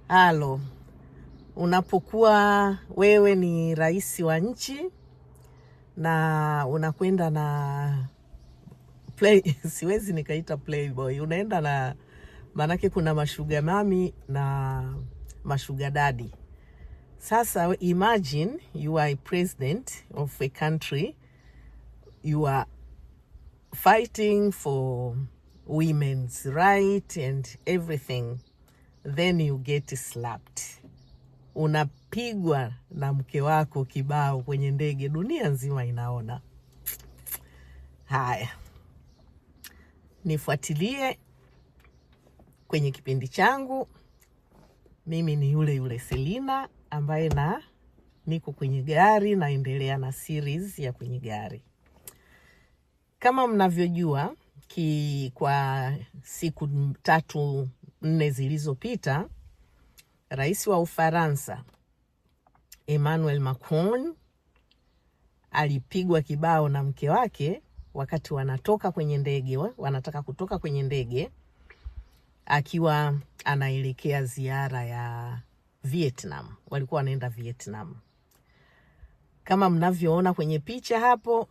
Halo, unapokuwa wewe ni rais wa nchi na unakwenda na play, siwezi nikaita playboy, unaenda na, maanake kuna mashuga mami na mashuga daddy. Sasa imagine you are a president of a country, you are fighting for women's right and everything, then you get slapped. Unapigwa na mke wako kibao kwenye ndege, dunia nzima inaona. Haya, nifuatilie kwenye kipindi changu. Mimi ni yule yule Selina ambaye na niko kwenye gari, naendelea na series ya kwenye gari. Kama mnavyojua kwa siku 3-4 zilizopita, rais wa Ufaransa Emmanuel Macron alipigwa kibao na mke wake wakati wanatoka kwenye ndege, wanataka kutoka kwenye ndege akiwa anaelekea ziara ya Vietnam. Walikuwa wanaenda Vietnam. Kama mnavyoona kwenye picha hapo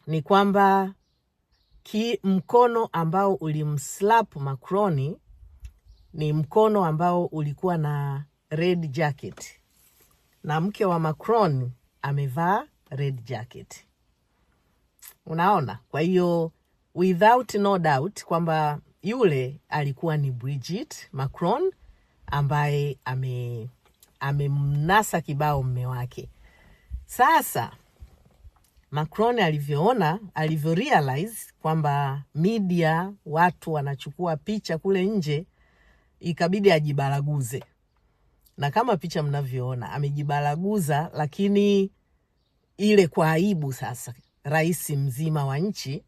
ni kwamba mkono ambao ulimslap Macron ni mkono ambao ulikuwa na red jacket, na mke wa Macron amevaa red jacket. Unaona? Kwa hiyo without no doubt kwamba yule alikuwa ni Brigitte Macron ambaye amemnasa kibao mme wake. Sasa Macron alivyoona, alivyo realize kwamba media watu wanachukua picha kule nje, ikabidi ajibaraguze. Na kama picha mnavyoona amejibaraguza, lakini ile kwa aibu. Sasa rais mzima wa nchi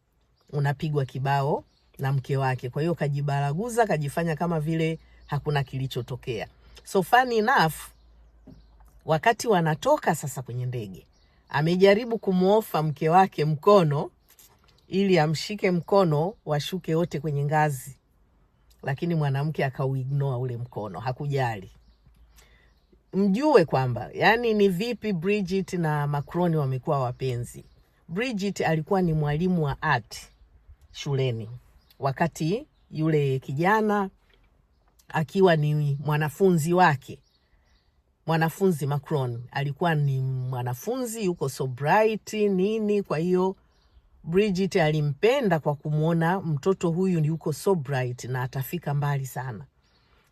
unapigwa kibao na mke wake. Kwa hiyo kajibaraguza, kajifanya kama vile hakuna kilichotokea. So funny enough, wakati wanatoka sasa kwenye ndege, amejaribu kumuofa mke wake mkono ili amshike mkono washuke wote kwenye ngazi, lakini mwanamke akauignore ule mkono, hakujali. Mjue kwamba yani ni vipi Brigitte na Macron wamekuwa wapenzi. Brigitte alikuwa ni mwalimu wa art shuleni, wakati yule kijana akiwa ni mwanafunzi wake. Mwanafunzi Macron alikuwa ni mwanafunzi, yuko so bright nini. Kwa hiyo Brigitte alimpenda kwa kumwona mtoto huyu ni yuko so bright na atafika mbali sana.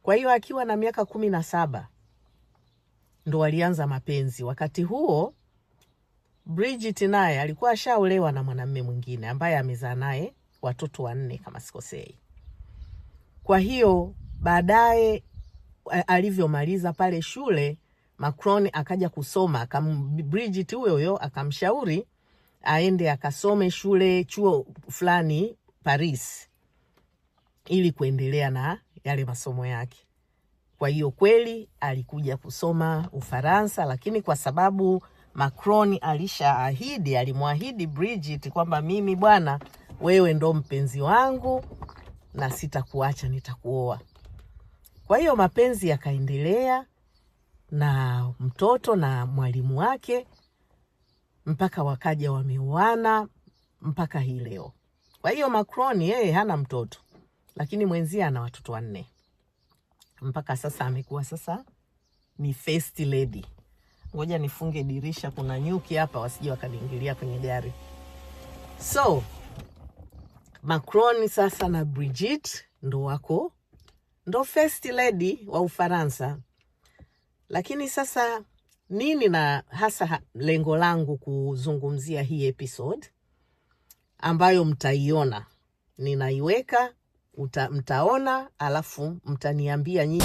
Kwa hiyo akiwa na miaka 17 ndo walianza mapenzi. Wakati huo Brigitte naye alikuwa ashaolewa na mwanamume mwingine ambaye amezaa naye watoto 4 kama sikosei. Kwa hiyo baadaye alivyomaliza pale shule, Macron akaja kusoma, Brigitte huyo huyo akamshauri aende akasome shule chuo fulani Paris ili kuendelea na yale masomo yake. Kwa hiyo kweli alikuja kusoma Ufaransa, lakini kwa sababu Macron alishaahidi, alimwahidi Brigitte kwamba mimi bwana, wewe ndo mpenzi wangu na sitakuacha, nitakuoa. Kwa hiyo mapenzi yakaendelea na mtoto na mwalimu wake mpaka wakaja wameoana mpaka hii leo. Kwa hiyo Macron yeye hana mtoto, lakini mwenzie ana watoto 4. Mpaka sasa amekuwa sasa ni first lady. Ngoja nifunge dirisha, kuna nyuki hapa wasije wakaniingilia kwenye gari. So Macron sasa na Brigitte ndo wako, ndo first lady wa Ufaransa. Lakini sasa nini na hasa lengo langu kuzungumzia hii episode ambayo mtaiona, ninaiweka, mtaona, alafu mtaniambia nyinyi.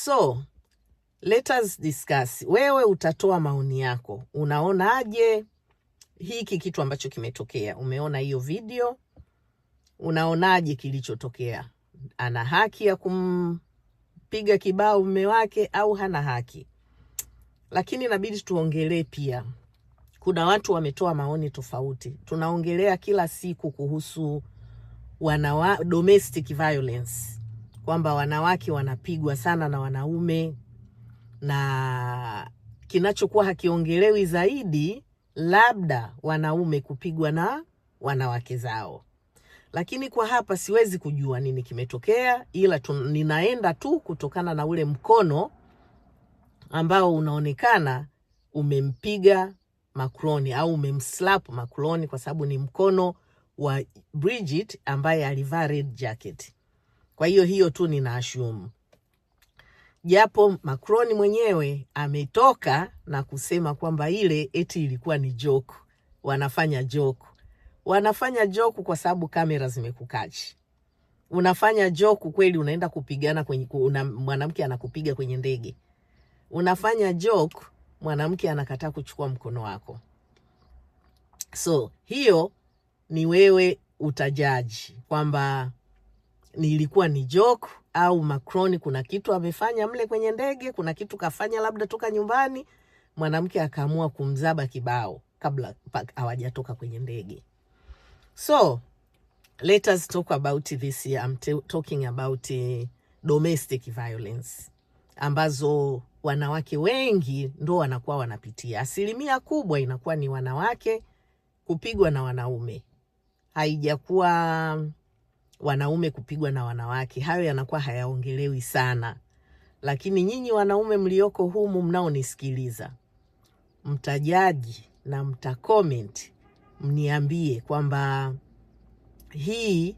So let us discuss. Wewe utatoa maoni yako, unaonaje hiki kitu ambacho kimetokea? Umeona hiyo video, unaonaje kilichotokea? Ana haki ya kumpiga kibao mume wake au hana haki? Lakini inabidi tuongelee pia, kuna watu wametoa maoni tofauti. Tunaongelea kila siku kuhusu domestic violence, kwamba wanawake wanapigwa sana na wanaume, na kinachokuwa hakiongelewi zaidi labda wanaume kupigwa na wanawake zao. Lakini kwa hapa siwezi kujua nini kimetokea, ila ninaenda tu kutokana na ule mkono ambao unaonekana umempiga Macron au umemslap Macron, kwa sababu ni mkono wa Brigitte ambaye alivaa red jacket. Kwa hiyo hiyo tu nina assume, japo Macron mwenyewe ametoka na kusema kwamba ile eti ilikuwa ni joke, wanafanya joke. Wanafanya joke kwa sababu kamera zimekucatch. Unafanya joke kweli, unaenda kupigana kwenye mwanamke anakupiga kwenye ndege. Unafanya joke, mwanamke anakataa kuchukua mkono wako. So hiyo ni wewe utajudge kwamba nilikuwa ni joke au Macron kuna kitu amefanya mle kwenye ndege, kuna kitu kafanya labda toka nyumbani, mwanamke akaamua kumzaba kibao kabla hawajatoka kwenye ndege. So let us talk about this here. I'm talking about domestic violence ambazo wanawake wengi ndo wanakuwa wanapitia. Asilimia kubwa inakuwa ni wanawake kupigwa na wanaume, haijakuwa wanaume kupigwa na wanawake. Hayo yanakuwa hayaongelewi sana, lakini nyinyi wanaume mlioko humu mnaonisikiliza, mtajudge na mtacomment, mniambie kwamba hii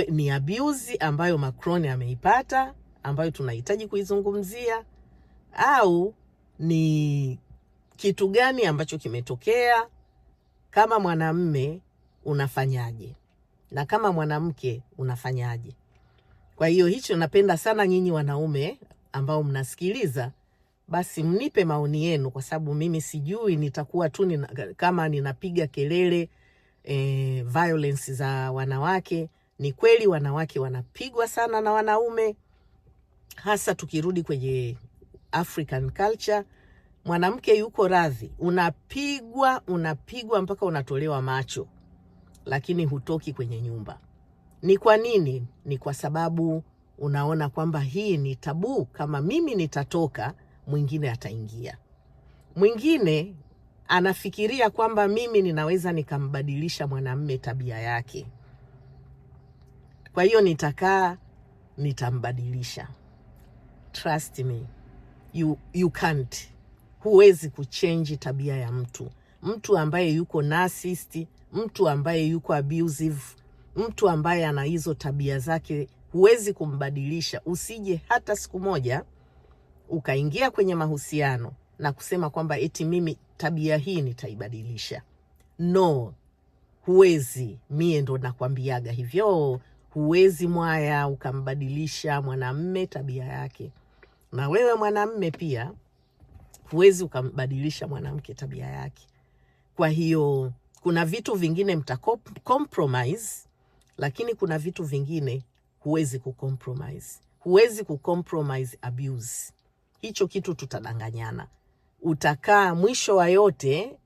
ni abuse ambayo Macron ameipata ambayo tunahitaji kuizungumzia au ni kitu gani ambacho kimetokea. Kama mwanamme unafanyaje na kama mwanamke unafanyaje? Kwa hiyo hicho napenda sana nyinyi wanaume ambao mnasikiliza, basi mnipe maoni yenu, kwa sababu mimi sijui, nitakuwa tu kama ninapiga kelele violence za wanawake. Ni kweli wanawake wanapigwa sana na wanaume, hasa tukirudi kwenye African culture. Mwanamke yuko radhi, unapigwa unapigwa mpaka unatolewa macho, lakini hutoki kwenye nyumba. Ni kwa nini? Ni kwa sababu unaona kwamba hii ni taboo. Kama mimi nitatoka, mwingine ataingia. Mwingine anafikiria kwamba mimi ninaweza nikambadilisha mwanamme tabia yake, kwa hiyo nitakaa nitambadilisha. Trust me, you can't. Huwezi kuchange tabia ya mtu, mtu ambaye yuko narcissist, mtu ambaye yuko abusive, mtu ambaye ana hizo tabia zake, huwezi kumbadilisha. Usije hata siku moja ukaingia kwenye mahusiano na kusema kwamba eti mimi tabia hii nitaibadilisha. No, huwezi. Mie ndo nakwambiaga hivyo, huwezi mwaya ukambadilisha mwanamme tabia yake, na wewe mwanamme pia huwezi ukambadilisha mwanamke tabia yake. Kwa hiyo kuna vitu vingine mta compromise, lakini kuna vitu vingine huwezi kucompromise. Huwezi kucompromise abuse. Hicho kitu tutadanganyana, utakaa mwisho wa yote.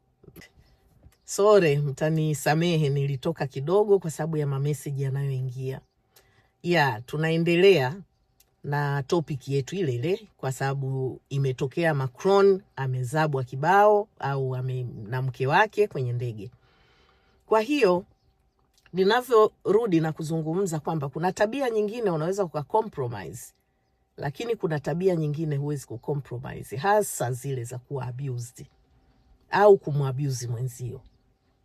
Sorry, mtanisamehe, nilitoka kidogo kwa sababu ya mameseji yanayoingia. Ya, tunaendelea na topic yetu ile ile, kwa sababu imetokea Macron amezabwa kibao au na mke wake kwenye ndege. Kwa hiyo ninavyorudi na kuzungumza kwamba kuna tabia nyingine unaweza uka compromise, lakini kuna tabia nyingine huwezi kucompromise, hasa zile za kuwa abused au kumwabuse mwenzio.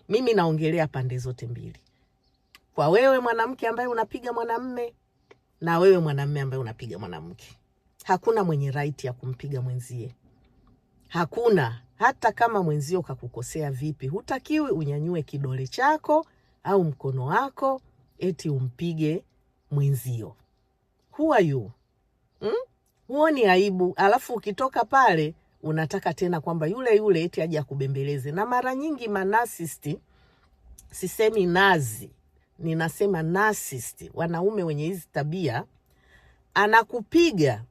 Mimi naongelea pande zote mbili, kwa wewe mwanamke ambaye unapiga mwanamme na wewe mwanamme ambaye unapiga mwanamke. Hakuna mwenye right ya kumpiga mwenzie, hakuna. Hata kama mwenzio kakukosea vipi, hutakiwi unyanyue kidole chako au mkono wako eti umpige mwenzio. Who are you? Hmm? Huoni aibu? Alafu ukitoka pale unataka tena kwamba yule yule eti aje akubembeleze. Na mara nyingi manarcissist, sisemi nazi, ninasema narcissist, wanaume wenye hizi tabia, anakupiga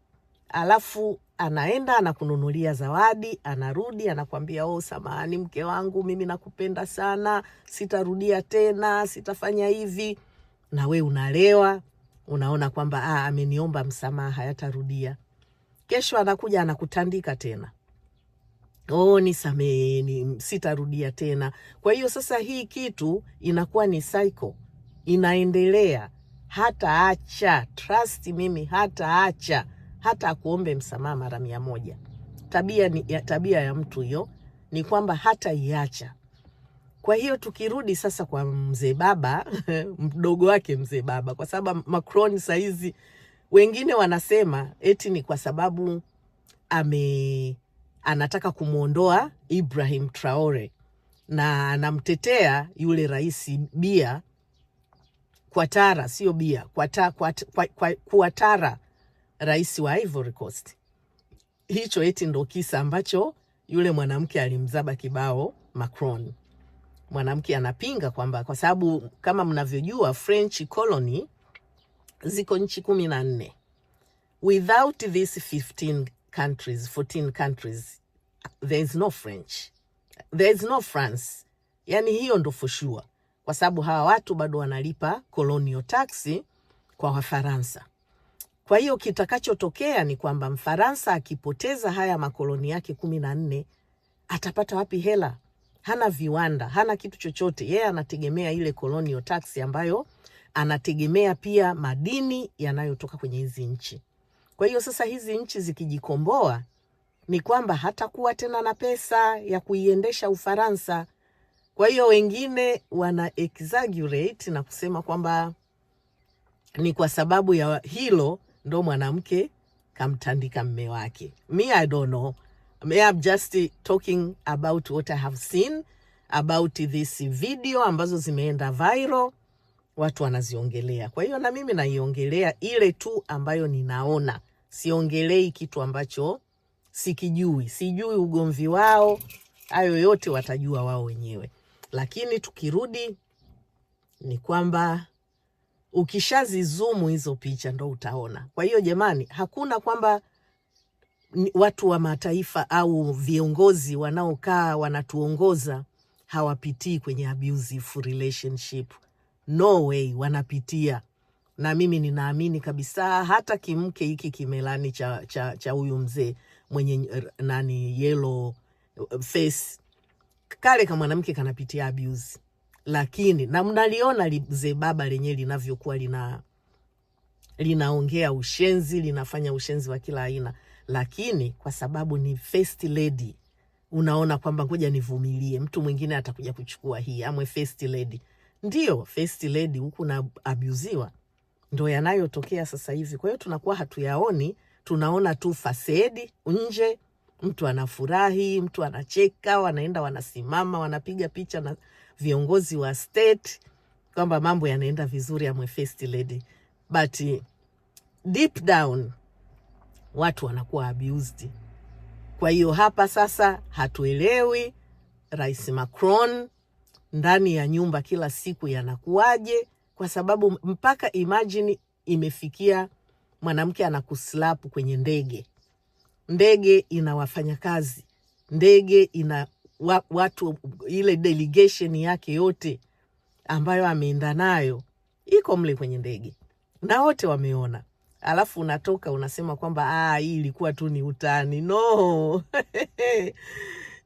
alafu anaenda anakununulia zawadi, anarudi anakwambia, "Oh, samahani mke wangu, mimi nakupenda sana, sitarudia tena, sitafanya hivi." Na we unalewa, unaona kwamba, "Ah, ameniomba msamaha, hayatarudia." Kesho anakuja anakutandika tena, "Oh, nisameheni, sitarudia tena." Kwa hiyo sasa hii kitu inakuwa ni cycle, inaendelea, hata acha, trust mimi, hata acha, hata akuombe msamaha mara 100. Tabia ya mtu hiyo ni kwamba hata iacha. Kwa hiyo tukirudi sasa kwa mzee baba, mdogo wake mzee baba, kwa sababu Macron saizi wengine wanasema eti ni kwa sababu anataka kumwondoa Ibrahim Traore na anamtetea yule rais Bia Ouattara, sio Bia Ouattara, rais wa Ivory Coast. Hicho eti ndo kisa ambacho yule mwanamke alimzaba kibao Macron. Mwanamke anapinga kwamba kwa sababu kama mnavyojua French colony ziko nchi 14. Without these 15 countries, 14 countries, there is no French, there is no France. Yani hiyo ndo for sure, kwa sababu hawa watu bado wanalipa colonial tax kwa Wafaransa. Kwa hiyo kitakachotokea ni kwamba Mfaransa akipoteza haya makoloni yake 14 atapata wapi hela? Hana viwanda, hana kitu chochote. Yeye anategemea ile colonial tax ambayo anategemea pia madini yanayotoka kwenye hizi nchi. Kwa hiyo sasa hizi nchi zikijikomboa ni kwamba hatakuwa tena na pesa ya kuiendesha Ufaransa. Kwa hiyo wengine wana exaggerate na kusema kwamba ni kwa sababu ya hilo ndo mwanamke kamtandika mme wake. Me, I don't know. Me, I'm just talking about what I have seen about this video ambazo zimeenda viral, watu wanaziongelea. Kwa hiyo na mimi naiongelea ile tu ambayo ninaona, siongelei kitu ambacho sikijui. Sijui ugomvi wao, hayo yote watajua wao wenyewe. Lakini tukirudi ni kwamba ukishazizoom hizo picha ndo utaona. Kwa hiyo jamani, hakuna kwamba watu wa mataifa au viongozi wanaokaa wanatuongoza hawapitii kwenye abusive relationship. No way, wanapitia. Na mimi ninaamini kabisa hata kimke hiki kimelani cha huyu mzee mwenye nani yellow face, kale kama mwanamke kanapitia abuse, lakini na mnaliona mzee baba lenyewe linavyokuwa linaongea ushenzi, linafanya ushenzi wa kila aina, lakini kwa sababu ni first lady, unaona kwamba ngoja nivumilie, mtu mwingine atakuja kuchukua hii, amwe first lady. Ndio first lady huku na abusiwa, ndo yanayotokea sasa hivi. Kwa hiyo tunakuwa hatuyaoni, tunaona tu facade nje, mtu anafurahi, mtu anacheka, wanaenda wanasimama, wanapiga picha na viongozi wa state kwamba mambo yanaenda vizuri, amwe first lady, but deep down watu wanakuwa abused. Kwa hiyo hapa sasa hatuelewi Rais Macron ndani ya nyumba kila siku yanakuwaje, kwa sababu mpaka imagine imefikia mwanamke anakuslap kwenye ndege. Ndege ina wafanyakazi, ndege ina watu, ile delegation yake yote ambayo ameenda nayo iko mle kwenye ndege na wote wameona, alafu unatoka unasema kwamba, "Ah, hii ilikuwa tu ni utani." No.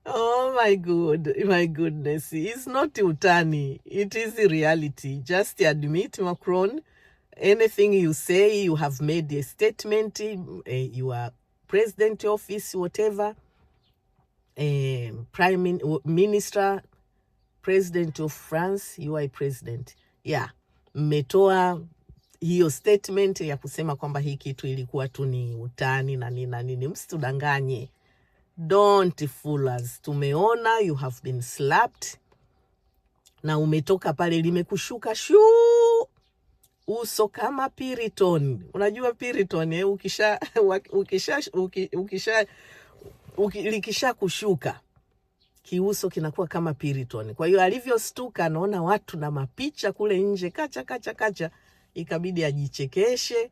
Oh my God, my goodness. It's not utani. It is reality. Just admit, Macron, anything you say, you have made a statement, you are president office, whatever, prime minister, president of France, you are a president. Yeah, mmetoa hiyo statement ya kusema kwamba hii kitu ilikuwa tu ni utani na nini na nini. Msitudanganye. Don't fool us. Tumeona you have been slapped na umetoka pale limekushuka shuu. Uso kama Piriton. Unajua Piriton, eh? Ukisha ukisha uki, ukisha uki, likisha kushuka kiuso kinakuwa kama Piriton. Kwa hiyo alivyostuka anaona watu na mapicha kule nje kacha kacha kacha, ikabidi ajichekeshe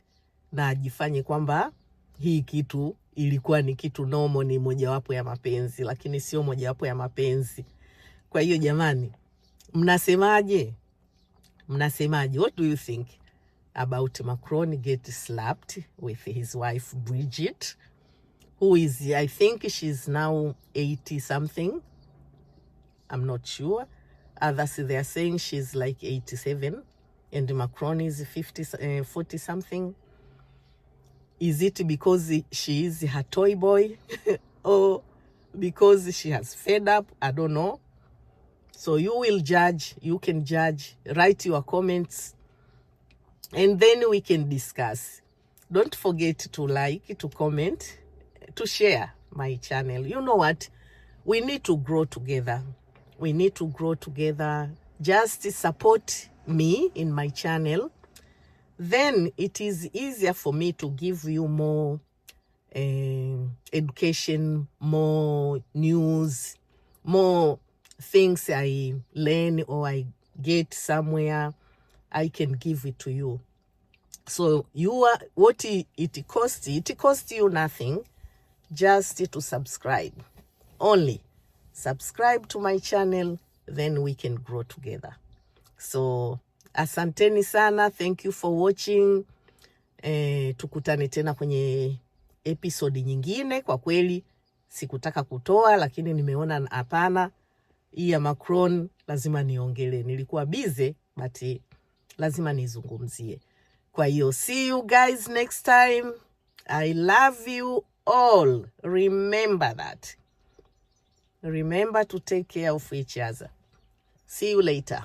na ajifanye kwamba hii kitu ilikuwa ni kitu normal, ni mojawapo ya mapenzi, lakini sio mojawapo ya mapenzi. Kwa hiyo jamani, mnasemaje? Mnasemaje? What do you think about Macron get slapped with his wife Brigitte, who is, I think she's now 80 something. I'm not sure. Others, they are saying she's like 87 and Macron is 50, 40 something. Is it because she is her toy boy or because she has fed up? I don't know. So you will judge, you can judge, write your comments, and then we can discuss. Don't forget to like, to comment, to share my channel. You know what? We need to grow together. We need to grow together. Just support me in my channel. Then it is easier for me to give you more education, more news, more things I learn or I get somewhere. I can give it to you. So you are what it costs. It costs you nothing, just to subscribe. Only subscribe to my channel, then we can grow together. So asanteni sana, thank you for watching. Tukutane tena kwenye episode nyingine. Kwa kweli sikutaka kutoa, lakini nimeona hapana, hii ya Macron lazima niongelee. Nilikuwa busy but lazima nizungumzie. Kwa hiyo see you guys next time. I love you all. Remember that. Remember to take care of each other. See you later.